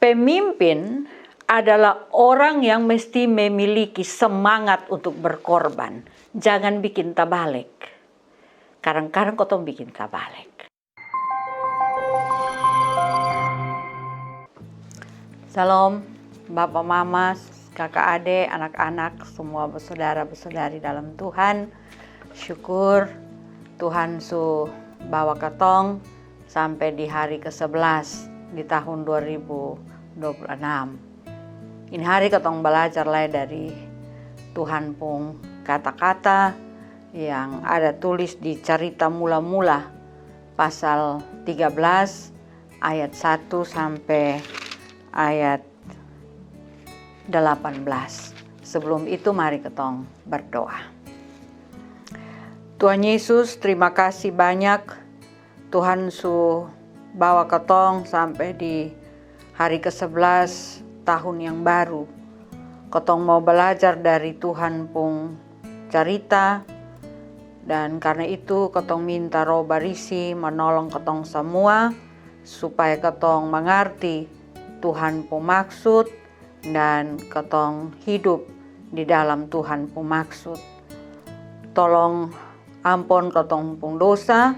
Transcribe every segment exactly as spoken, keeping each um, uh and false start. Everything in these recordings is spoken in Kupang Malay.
Pemimpin adalah orang yang mesti memiliki semangat untuk berkorban. Jangan bikin tabalek. Kadang-kadang kotong bikin tabalek. Shalom, bapa mama, kaka ade, anak-anak, semua bersaudara-bersaudari dalam Tuhan. Syukur Tuhan su bawa katong sampe di hari ke sebelas di tahun dua ribu dua puluh enam. Ini hari katong balajar lai dari Tuhan pung kata-kata yang ada tulis di Carita Mula-Mula pasal tiga belas ayat satu sampe ayat delapan belas. Sebelum itu mari katong berdoa. Tuhan Yesus, terima kasih banyak Tuhan su bawa katong sampe di hari ke sebelas tahun yang baru. Katong mau balajar dari Tuhan pung carita, dan karna itu katong minta Roh Barisi manolong katong samua supaya katong mangarti Tuhan pung maksud dan katong hidup di dalam Tuhan pung maksud. Tolong ampon katong pung dosa,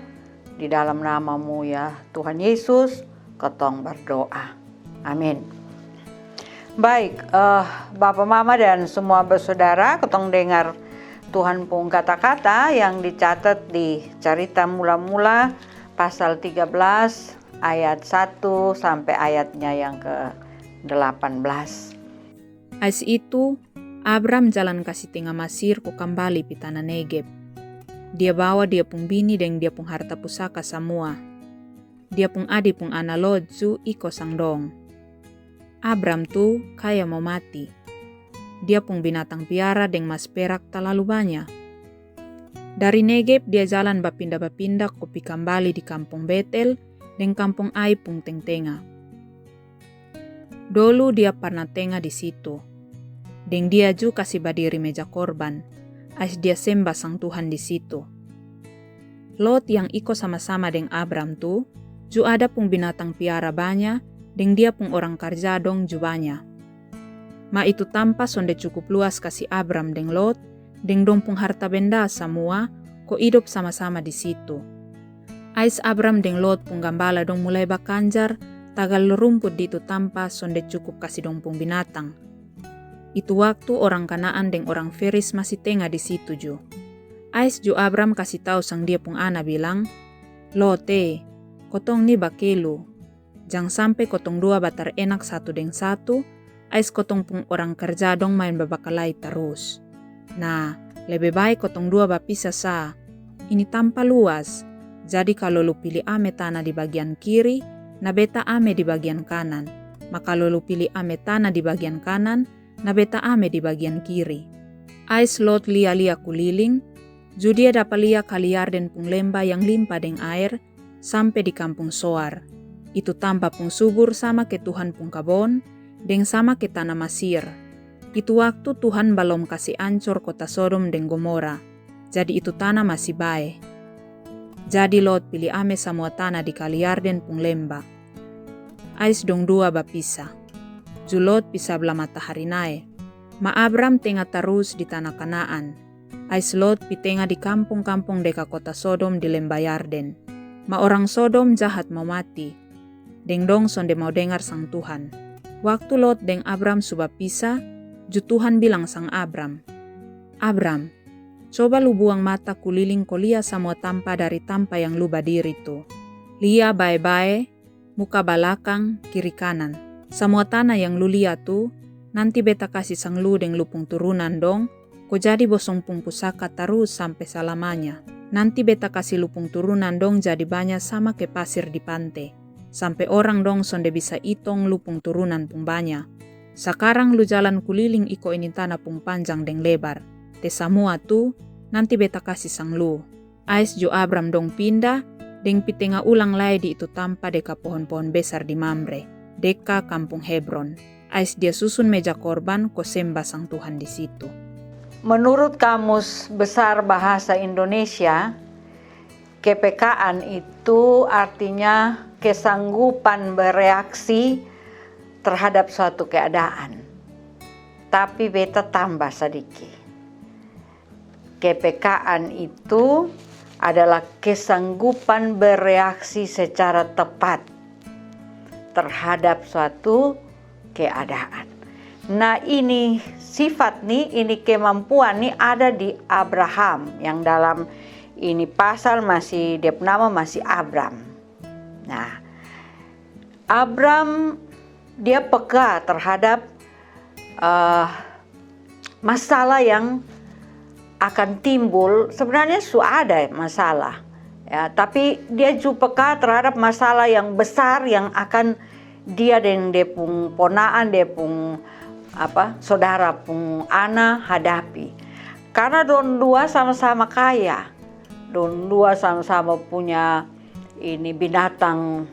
di dalam nama-Mu ya Tuhan Yesus katong berdoa. Amin. Baik, eh, bapa mama dan semua bersaudara, katong dengar Tuhan pung kata-kata yang dicatat di Carita Mula-Mula pasal tiga belas ayat satu sampe ayatnya yang ke delapan belas. Ais itu, Abram jalan kasi tenga Masir ko kambali pi tana Negeb. Dia bawa dia pung bini deng dia pung harta pusaka samua. Dia pung adi pung ana Lot ju iko sang dong. Abram tu kaya mo mati. Dia pung binatang piara deng mas perak talalu banya. Dari Negeb dia jalan bapinda-bapinda ko pi kambali di kampung Betel deng kampung Ai pung teng-tenga. Dolu dia parna tenga di situ. Deng dia ju kasi badiri meja korban, ais dia semba sang Tuhan di situ. Lot yang iko sama-sama deng Abram tu, ju ada pung binatang piara banya, deng dia pung orang karja dong ju banya. Ma itu tampa sonde cukup luas kasi Abram deng Lot, deng dong pung harta benda samua, ko idop sama-sama di situ. Ais Abram deng Lot pung gambala dong mulai bakanjar, tagal rumput di itu tampa sonde cukup kasi dong pung binatang. Itu waktu orang Kanaan deng orang Feris masi tenga di situ ju. Ais ju Abram kasi tau sang dia pung ana bilang, "Lot e, kotong ni bakelu. Jang sampe kotong dua batarenak satu deng satu, ais kotong pung orang karja dong maen babakalai tarus. Nah, lebe bae kotong dua bapisa sa. Ini tampa luas. Jadi kalo lu pili ame tana di bagian kiri, na beta ame di bagian kanan. Ma kalo lu pili ame tana di bagian kanan, na beta ame di bagian kiri." Ais Lot lia-lia kuliling, ju dia dapa lia kali Yarden pung lemba yang limpa deng aer, sampe di kampung Soar. Itu tampa pung subur sama ke Tuhan pung kabon, deng sama ke tana Masir. Itu waktu Tuhan balom kasi ancor kota Sodom deng Gomora. Jadi itu tana masi bae. Jadi Lot pili ame samua tana di kali Yarden pung lemba. Ais dong dua bapisa. Ju Lot pi sabla matahari nae. Ma Abram tenga tarus di tana Kanaan. Ais Lot pi tenga di kampung-kampung deka kota Sodom di lemba Yarden. Ma orang Sodom jahat mau mati. Deng dong sonde mau dengar sang Tuhan. Waktu Lot deng Abram su bapisa, ju Tuhan bilang sang Abram, "Abram, coba lu buang mata kuliling ko lia samua tampa dari tampa yang lu badiri tu. Lia bae-bae, muka balakang, kiri kanan. Samua tana yang lu lia tu, nanti beta kasi sang lu deng lu pung turunan dong, ko jadi bosong pung pusaka tarus sampe salamanya. Nanti beta kasi lu pung turunan dong jadi banya sama ke pasir di pante, sampe orang dong sonde bisa itong lu pung turunan pung banya. Sakarang lu jalan kuliling iko ini tana pung panjang deng lebar. Te samua tu, nanti beta kasi sang lu." Ais ju Abram dong pinda, deng pi tenga ulang lai di itu tampa deka pohon-pohon besar di Mamre, deka kampung Hebron. Ais dia susun meja korban ko semba sang Tuhan di situ. Menurut Kamus Besar Bahasa Indonesia, kepekaan itu artinya kesanggupan bereaksi terhadap suatu keadaan. Tapi beta tambah sadiki. Kepekaan itu adalah kesanggupan bereaksi secara tepat terhadap suatu keadaan. Nah, ini sifat ni, ini kemampuan ni ada di Abraham yang dalam ini pasal masih, dia nama masih Abram. Nah, Abram dia peka terhadap eh, masalah yang akan timbul. Sebenarnya su ada masalah, ya, tapi dia ju peka terhadap masalah yang besar yang akan dia deng dia pung ponaan, dia pung apa, saudara pung ana hadapi. Karena dong dua sama-sama kaya, dong dua sama-sama punya ini binatang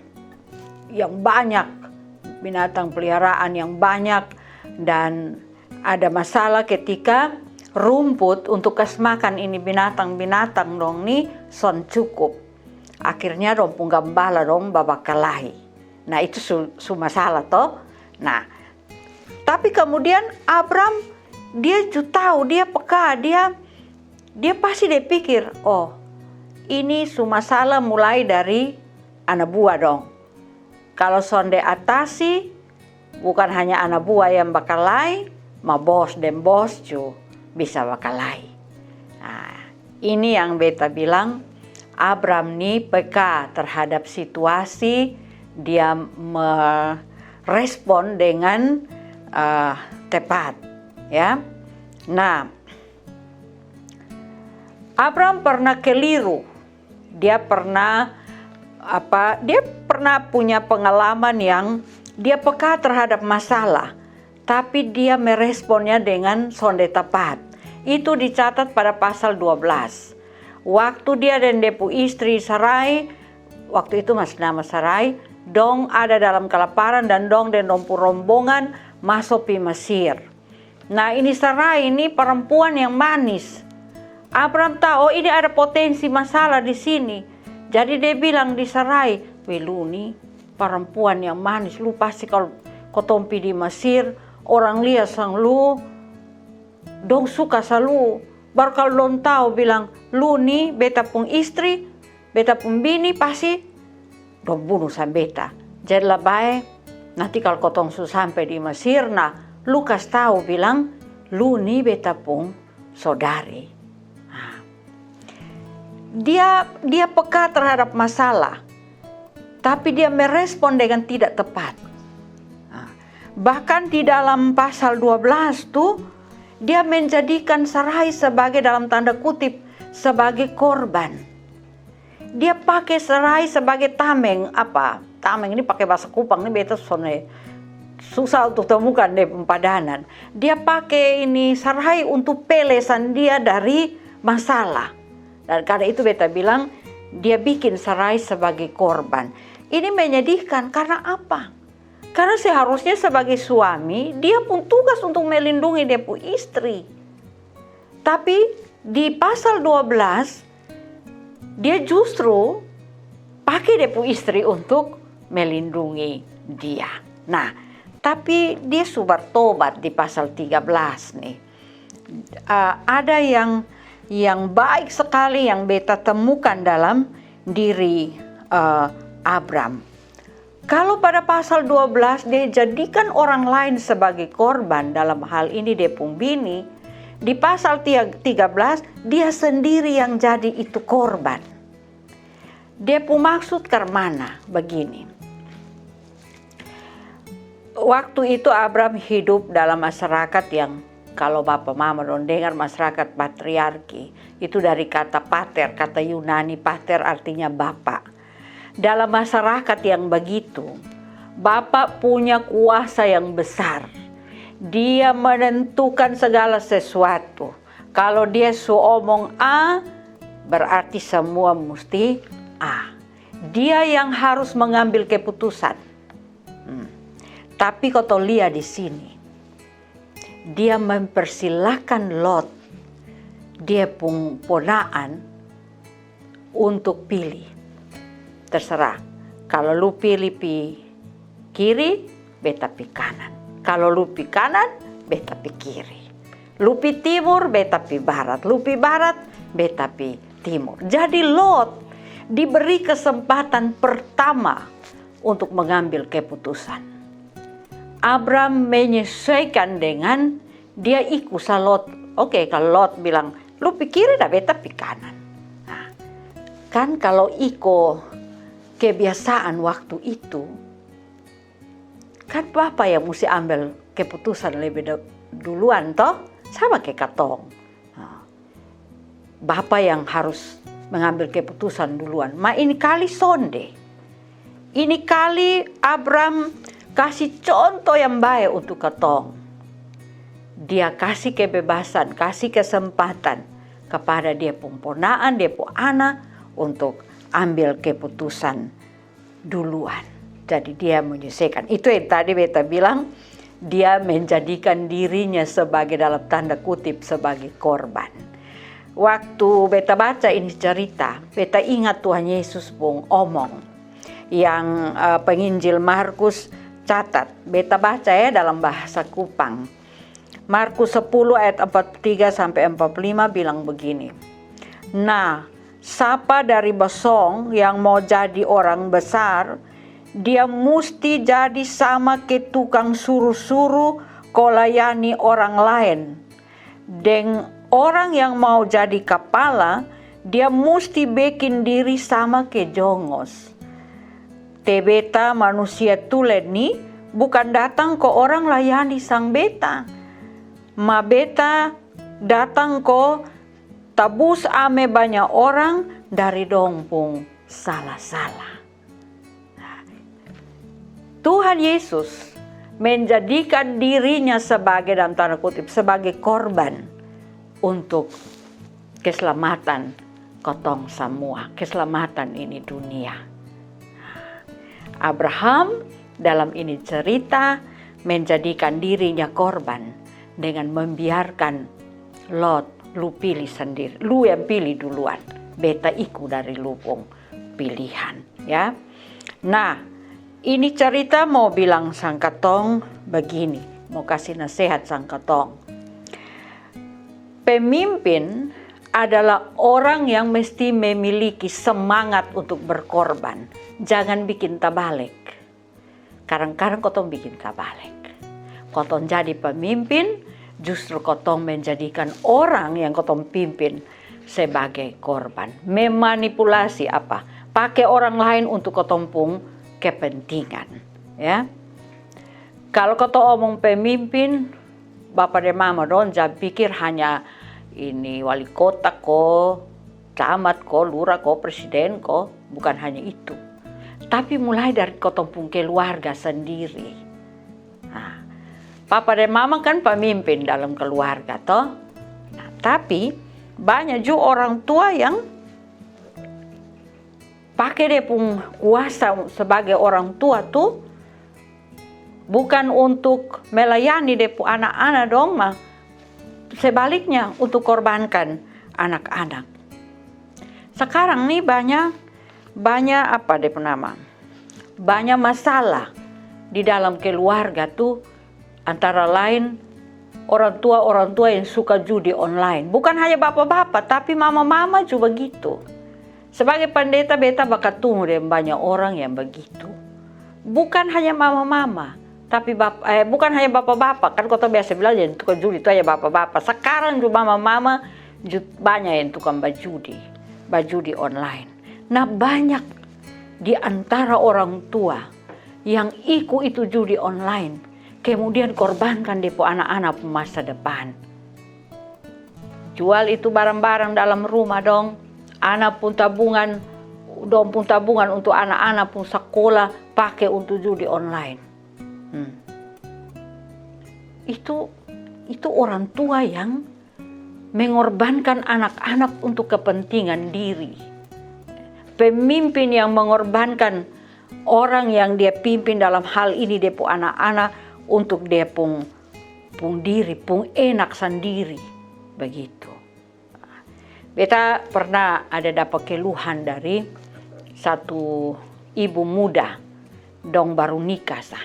yang banyak, binatang peliharaan yang banyak, dan ada masalah ketika rumput untuk kas makan ini binatang-binatang dong ni son cukup. Akhirnya dong pung gambala dong babakalahi. Nah, itu su, su masalah to. Nah, tapi kemudian Abram dia ju tahu, dia peka, dia dia pasti dia pikir, oh, ini su masalah mulai dari ana bua dong. Kalo sonde atasi, bukan hanya ana bua yang bakalahi, ma bos deng bos ju bisa bakalahi. Nah, ini yang beta bilang, Abram ni peka terhadap situasi, dia merespon dengan eh, tepat, ya. Nah, Abram pernah keliru. Dia pernah apa? Dia pernah punya pengalaman yang dia peka terhadap masalah, tapi dia meresponnya dengan sonde tepat. Itu dicatat pada pasal dua belas. Waktu dia dan dia pu istri Sarai, waktu itu masih nama Sarai, dong ada dalam kelaparan dan dong dan dong pu rombongan maso pi Mesir. Nah, ini Sarai ini perempuan yang manis. Abram tahu, oh, ini ada potensi masalah di sini. Jadi dia bilang di Sarai, weh, lu ni perempuan yang manis, lu pasti kalau kotong pi di Mesir, orang lia sang lu, dong suka sa lu. Baru kalau dong tahu bilang, lu ni beta pung istri, beta pung bini, pasti dong bunu sang beta. Jadi la bae, nanti kalo kotong su sampe di Mesir, nah, lu kas tau bilang, lu ni beta pung sodari. Nah, dia, dia peka terhadap masalah, tapi dia merespon dengan tidak tepat. Nah, bahkan di dalam pasal dua belas tu, dia menjadikan Sarai sebagai, dalam tanda kutip, sebagai korban. Dia pake Sarai sebagai tameng. Apa tameng ni? Pake bahasa Kupang ni, beta sonde, susah untuk temukan dia pung padanan. Dia pake ini Sarai untuk pele sang dia dari masalah. Dan karena itu beta bilang, dia bikin Sarai sebagai korban. Ini menyedihkan. Karena apa? Karena seharusnya sebagai suami, dia pung tugas untuk melindungi dia pung istri. Tapi di pasal dua belas, dia justru pake dia pung istri untuk melindungi dia. Nah, tapi dia su bertobat di pasal tiga belas ni. Ah, ada yang, yang baik sekali yang beta temukan dalam diri, eh, Abram. Kalo pada pasal dua belas dia jadikan orang laen sebagai korban, dalam hal ini dia pung bini, di pasal tia-, tiga belas dia sendiri yang jadi itu korban. Dia pung maksud karmana? Bagini. Waktu itu Abram hidup dalam masyarakat yang, kalo bapa mama dong dengar masyarakat patriarki, itu dari kata pater, kata Yunani pater artinya bapa. Dalam masyarakat yang begitu, bapa punya kuasa yang besar. Dia menentukan segala sesuatu. Kalo dia su omong A, berarti semua musti A. Dia yang harus mengambil keputusan. Hmm. Tapi kotong lia di sini, dia mempersilahkan Lot, dia pung ponaan, untuk pilih. Terserah. Kalo lu pilih pi kiri, beta pi kanan. Kalo lu pi kanan, beta pi kiri. Lu pi timur, beta pi barat. Lu pi barat, beta pi timur. Jadi Lot diberi kesempatan pertama untuk mengambil keputusan. Abram menyesuaikan dengan dia iku sa Lot. Oke, kalo Lot bilang, lu pi kiri, da beta pi kanan. Nah, kan kalo iko kebiasaan waktu itu, kan bapa yang musti ambel keputusan lebe da-, duluan to, sama ke katong. Nah, bapa yang harus mengambil keputusan duluan. Ma ini kali sonde. Ini kali Abram kasi conto yang bae untuk katong. Dia kasi kebebasan, kasi kesempatan kepada dia pung ponaan, dia pung ana untuk ambel keputusan duluan. Jadi dia menyelesaikan. Itu yang tadi beta bilang, dia menjadikan dirinya sebagai, dalam tanda kutip, sebagai korban. Waktu beta baca ini cerita, beta ingat Tuhan Yesus pung omong yang, eh, penginjil Markus catat. Beta baca ya dalam bahasa Kupang. Markus sepuluh ayat empat puluh tiga sampai empat puluh lima bilang begini, "Nah, sapa dari bosong yang mau jadi orang besar, dia musti jadi sama ke tukang suru-suru ko layani orang laen. Deng orang yang mau jadi kapala, dia musti bekin diri sama ke jongos. Te beta manusia tulen ni bukan datang ko orang layani sang beta, ma beta datang ko tabus ame banya orang dari dong pung sala-sala." Tuhan Yesus menjadikan dirinya sebagai, dalam tanda kutip, sebagai korban untuk keselamatan kotong samua, keselamatan ini dunia. Abraham dalam ini cerita menjadikan dirinya korban dengan membiarkan Lot, "Lu pilih sendiri, lu yang pilih duluan, beta iku dari lu pung pilihan," ya. Nah, ini cerita mau bilang sang katong begini, mau kasi nasehat sang katong. Pemimpin adalah orang yang mesti memiliki semangat untuk berkorban. Jangan bikin tabalek. Kadang-kadang kotong bikin tabalek. Kotong jadi pemimpin, justru kotong menjadikan orang yang kotong pimpin sebagai korban. Memanipulasi apa? Pake orang laen untuk kotong pung kepentingan. Ya. Kalo kotong omong pemimpin, bapa deng mama dong jang pikir hanya ini wali kota ko, camat ko, lura ko, presiden ko, bukan hanya itu. Tapi mulai dari kotong pung keluarga sendiri. Nah, papa deng mama kan pemimpin dalam keluarga to. Nah, tapi banya ju orang tua yang pake dia pung kuasa sebagai orang tua tu bukan untuk melayani dia pung anak-anak dong, ma sebaliknya untuk korbankan anak-anak. Sekarang ni banya, banya apa dia pung nama? Banya masalah di dalam keluarga tu, antara lain orang tua-orang tua yang suka judi online. Bukan hanya bapa-bapa, tapi mama-mama ju bagitu. Sebagai pandeta, beta bakatemu deng banya orang yang bagitu. Bukan hanya mama-mama, tapi bap-, eh, bukan hanya bapa-bapa. Kan kotong biasa bilang yang tukang judi tu hanya bapa-bapa. Sekarang ju mama-mama ju banya yang tukang bajudi, bajudi online. Nah, banyak di antara orang tua yang iku itu judi online, kemudian korbankan dia pung anak-anak pung masa depan. Jual itu barang-barang dalam rumah dong, anak pung tabungan, dong pung tabungan untuk anak-anak pung sakola pake untuk judi online. Hmm. Itu, itu orang tua yang mengorbankan anak-anak untuk kepentingan diri. Pemimpin yang mengorbankan orang yang dia pimpin dalam hal ini, dia pung anak-anak, untuk dia pung, pung diri, pung enak sandiri. Begitu. Beta pernah ada dapa keluhan dari satu ibu muda, dong baru nikah sa.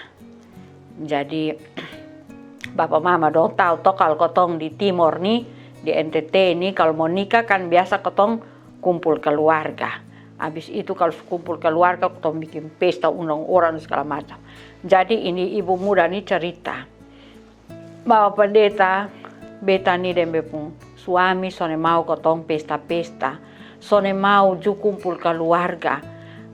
Jadi bapa mama dong tau to, kalo kotong di Timor ni, di N T T ni, kalo mo nikah kan biasa kotong kumpul keluarga. Abis itu kalo su kumpul keluarga, kotong bikin pesta, undang orang segala macam. Jadi ini ibu muda ni cerita, bapa pendeta, beta ni deng be pung suami sonde mau kotong pesta-pesta, sonde mau ju kumpul keluarga.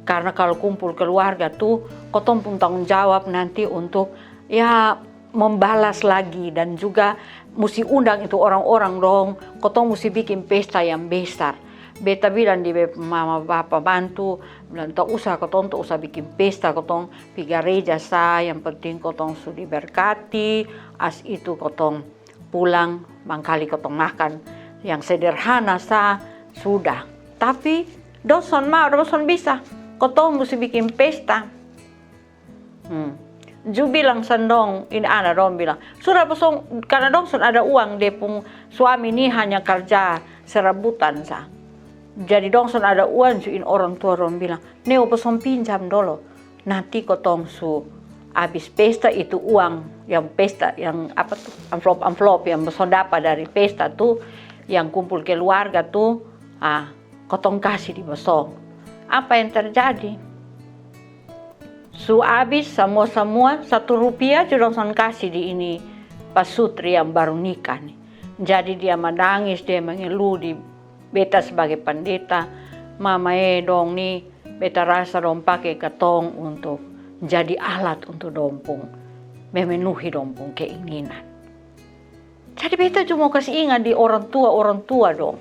Karna kalo kumpul keluarga tu, kotong pung tanggung jawab nanti untuk, ya, membalas lagi dan juga musti undang itu orang-orang dong. Kotong musti bikin pesta yang besar. Beta bilang di be mama bapa bantu, bilang, tak usah, kotong tak usah bikin pesta, kotong pi gareja sa, yang penting kotong su diberkati, as itu kotong pulang, mangkali kotong makan yang sederhana sa, sudah. Tapi dong son mau, dong son bisa, kotong musti bikin pesta. Hmm. Ju bilang sang dong, ini ana dong bilang, sudah bosong, karna dong son ada uang, dia pung suami ni hanya karja serabutan sa. Jadi dong son ada uang, ju ini orang tua dong bilang, neo bosong pinjam dolo. Nanti kotong su abis pesta itu uang yang pesta, yang apa tu, amplop-amplop yang bosong dapa dari pesta tu, yang kumpul keluarga tu, ah, kotong kasi di bosong. Apa yang terjadi? Su abis samua-samua, satu rupiah ju dong son kasi di ini pasutri yang baru nikah ni. Jadi dia manangis, dia mangeluh di beta sebagai pandeta, mama e, dong ni, beta rasa dong pake katong untuk jadi alat untuk dong pung memenuhi dong pung keinginan. Jadi beta ju mau kasi ingat di orang tua, orang tua dong.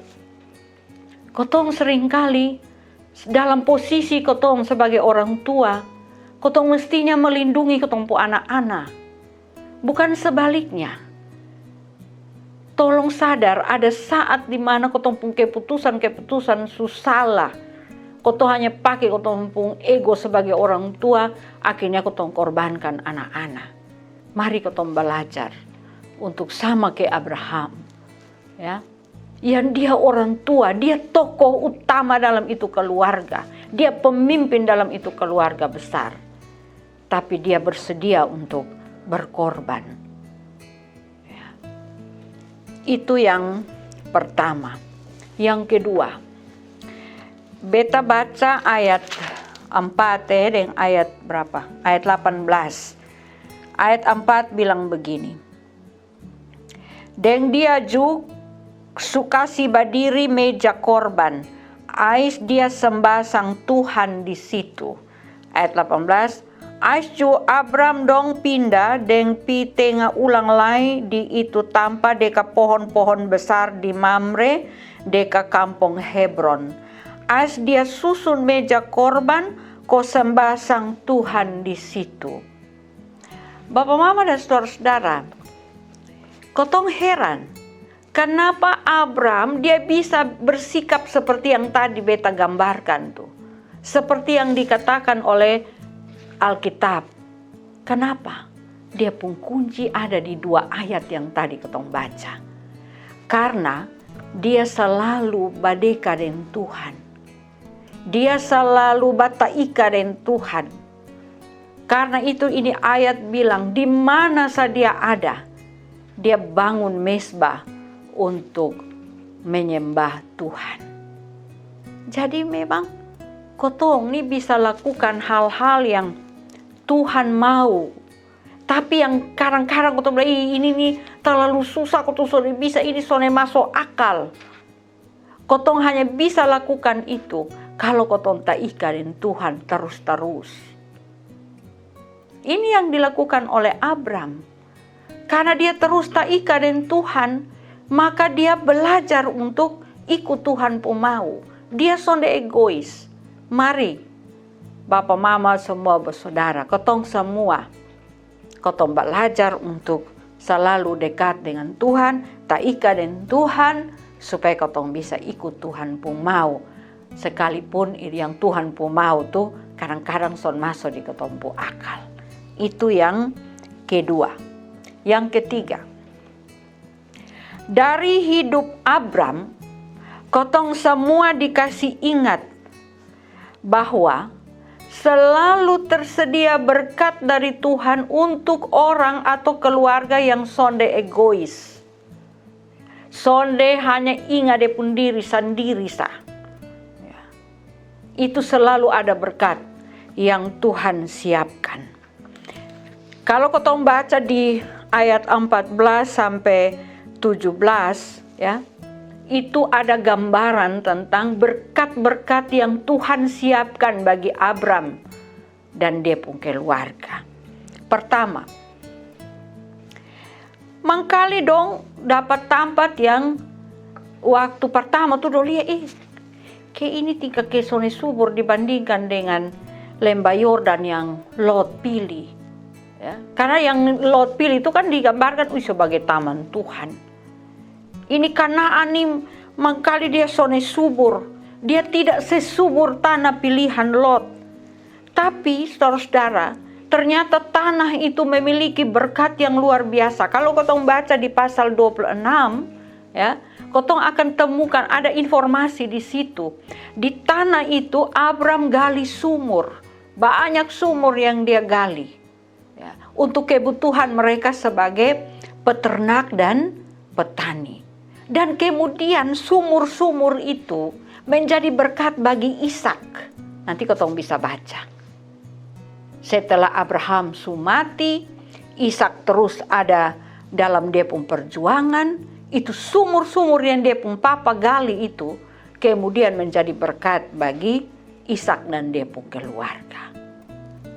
Kotong seringkali dalam posisi kotong sebagai orang tua, kotong mestinya melindungi kotong pu anak-anak. Bukan sebaliknya. Tolong sadar, ada saat di mana kotong pung keputusan-keputusan su salah. Kotong hanya pake kotong pung ego sebagai orang tua, akhirnya kotong korbankan anak-anak. Mari kotong balajar untuk sama ke Abraham, ya. Yang dia orang tua, dia tokoh utama dalam itu keluarga, dia pemimpin dalam itu keluarga besar. Tapi dia bersedia untuk berkorban. Ya. Itu yang pertama. Yang kedua, beta baca ayat ampat, eh, deng ayat berapa? Ayat delapan belas. Ayat ampat bilang begini, deng dia ju su kasi badiri meja korban, ais dia sembah sang Tuhan di situ. Ayat delapan belas, ais ju Abram dong pinda deng pi tenga ulang lai di itu tampa deka pohon-pohon besar di Mamre, deka kampong Hebron. Ais dia susun meja korban ko sembah sang Tuhan di situ. Bapa mama dan sodara-sodara, kotong heran, kanapa Abraham dia bisa bersikap seperti yang tadi beta gambarkan tu, seperti yang dikatakan oleh Alkitab? Kanapa? Dia pung kunci ada di dua ayat yang tadi kotong baca. Karna dia salalu badeka deng Tuhan. Dia salalu bataika deng Tuhan. Karna itu ini ayat bilang, di mana sa dia ada, dia bangun mesbah untuk menyembah Tuhan. Jadi memang kotong ni bisa lakukan hal-hal yang Tuhan mau. Tapi yang kadang-kadang kotong bilang, ih, ini ni talalu susah, kotong sonde bisa, ini sonde maso akal. Kotong hanya bisa lakukan itu kalo kotong taika deng Tuhan tarus-tarus. Ini yang dilakukan oleh Abram. Karna dia tarus taika deng Tuhan, maka dia balajar untuk ikut Tuhan pu mau. Dia sonde egois. Mari, bapa mama samua basodara, kotong samua, kotong balajar untuk salalu dekat dengan Tuhan, taika deng Tuhan, supaya kotong bisa ikut Tuhan pung mau. Sekalipun yang Tuhan pung mau tu kadang-kadang son maso di kotong pung akal. Itu yang kedua. Yang ketiga, dari hidup Abram, kotong samua dikasi ingat bahwa Selalu tersedia berkat dari Tuhan untuk orang atau keluarga yang sonde egois. Sonde hanya inga dia pun diri sandiri sa. Ya. Itu selalu ada berkat yang Tuhan siapkan. Kalau kotong baca di ayat empat belas sampai tujuh belas, ya, itu ada gambaran tentang berkat-berkat yang Tuhan siapkan bagi Abram dan dia pun keluarga. Pertama, mangkali dong dapat tampat yang waktu pertama tu dong lia, ih, ke ini tingka ke sonde subur dibandingkan dengan lembah Yordan yang Lot pilih. Ya, karena yang Lot pilih itu kan digambarkan, "Wih, sebagai taman Tuhan." Ini Kanaan ni mangkali dia sonde subur. Dia tidak sesubur tanah pilihan Lot. Tapi, saudara-saudara, ternyata tanah itu memiliki berkat yang luar biasa. Kalau kotong baca di pasal dua puluh enam, ya, kotong akan temukan ada informasi di situ. Di tanah itu Abram gali sumur. Banyak sumur yang dia gali. Ya, untuk kebutuhan mereka sebagai peternak dan petani. Dan kemudian sumur-sumur itu menjadi berkat bagi Ishak. Nanti kotong bisa baca. Setelah Abraham su mati, Ishak terus ada dalam dia pun perjuangan. Itu sumur-sumur yang dia pun papa gali itu kemudian menjadi berkat bagi Ishak dan dia pun keluarga.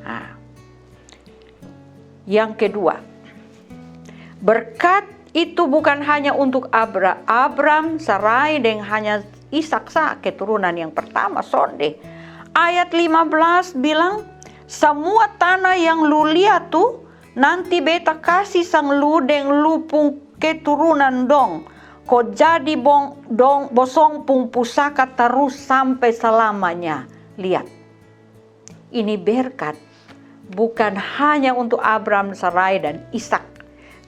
Nah, yang kedua, berkat itu bukan hanya untuk Abra, Abram, Sarai, dan hanya Ishak sa, keturunan yang pertama, sonde. Ayat lima belas bilang, "Samua tanah yang lu lia tu, nanti Beta kasi sang lu deng lu pung keturunan dong, ko jadi bong, dong, bosong pung pusaka tarus sampe salamanya." Liat, ini berkat bukan hanya untuk Abram, Sarai, dan Ishak,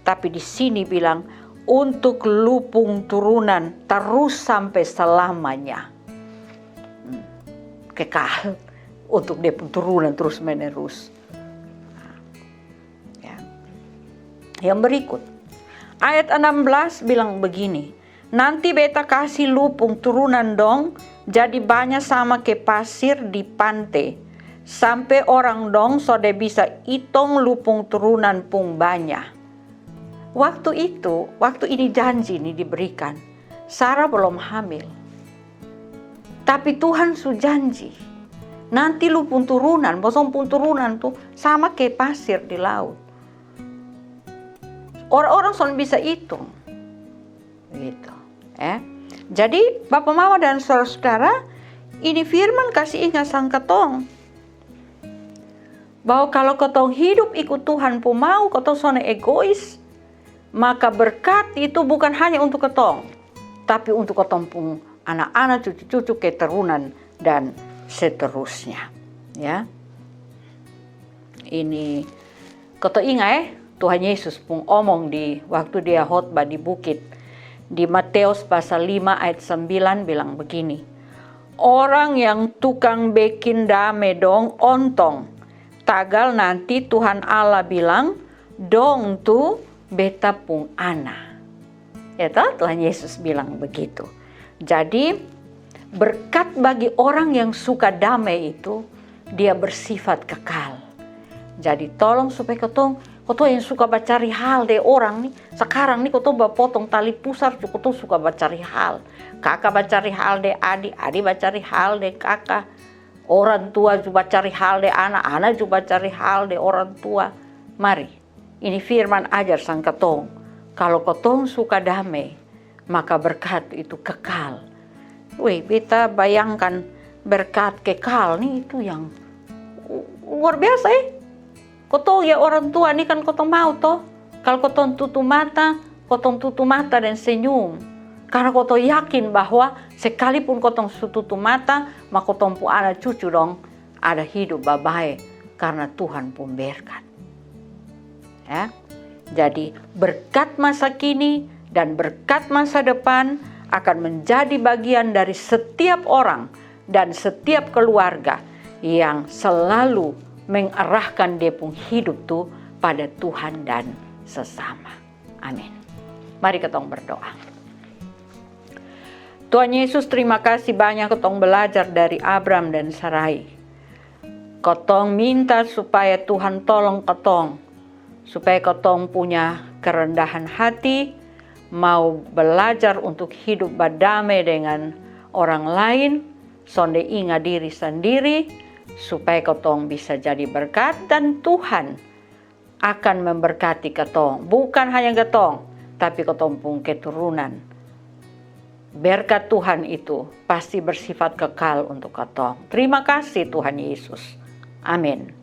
tapi di sini bilang, "Untuk lu pung turunan tarus sampe salamanya." Hmm, kekal untuk dia pung turunan terus menerus. Ya. Yang berikut, ayat enam belas bilang begini, "Nanti Beta kasi lu pung turunan dong jadi banya sama ke pasir di pante, sampe orang dong sonde bisa itong lu pung turunan pung banya." Waktu itu, waktu ini janji ni diberikan, Sarah belum hamil. Tapi Tuhan su janji, nanti lu pung turunan, bosong pung turunan tu sama ke pasir di laut. Orang-orang son bisa itung. Begitu, ya. Jadi, bapa mama dan saudara-saudara, ini firman kasi inga sang katong bahwa kalo katong hidup ikut Tuhan pung mau, katong sonde egois, maka berkat itu bukan hanya untuk katong, tapi untuk katong pung anak-anak, cucu-cucu, keturunan, dan seterusnya. Ya. Ini, katong inga e, Tuhan Yesus pung omong di waktu dia khotbah di bukit. Di Mateus pasal lima ayat sembilan bilang begini, "Orang yang tukang bekin dame dong ontong, tagal nanti Tuhan Allah bilang, 'Dong tu Beta pung ana.'" Ya toh, Tuhan Yesus bilang begitu. Jadi, berkat bagi orang yang suka dame itu, dia bersifat kekal. Jadi, tolong supaya katong, katong yang suka bacari hal de orang ni, sakarang ni katong bapotong tali pusar tu katong suka bacari hal. Kaka bacari hal de adi, adi bacari hal de kaka. Orang tua ju bacari hal de ana, ana ju bacari hal de orang tua. Mari, ini firman ajar sang katong. Kalo katong suka dame, maka berkat itu kekal. Weh, beta bayangkan berkat kekal ni itu yang luar biasa e. Katong ya orang tua ni kan katong mau to, kalo katong tutu mata, katong tutu mata deng senyum. Karna katong yakin bahwa sekalipun katong su tutu mata, ma katong pung ana cucu dong ada hidup babae karna Tuhan pung berkat. Ya. Jadi, berkat masa kini dan berkat masa depan akan menjadi bagian dari setiap orang dan setiap keluarga yang selalu mengarahkan dia pung hidup tu pada Tuhan dan sesama. Amin. Mari katong berdoa. Tuhan Yesus, terima kasih banyak katong belajar dari Abram dan Sarai. Katong minta supaya Tuhan tolong katong, supaya katong punya kerendahan hati, mau belajar untuk hidup badame dengan orang lain, sonde inga diri sandiri, supaya katong bisa jadi berkat dan Tuhan akan memberkati katong. Bukan hanya katong, tapi katong pung keturunan. Berkat Tuhan itu pasti bersifat kekal untuk katong. Terima kasih Tuhan Yesus. Amin.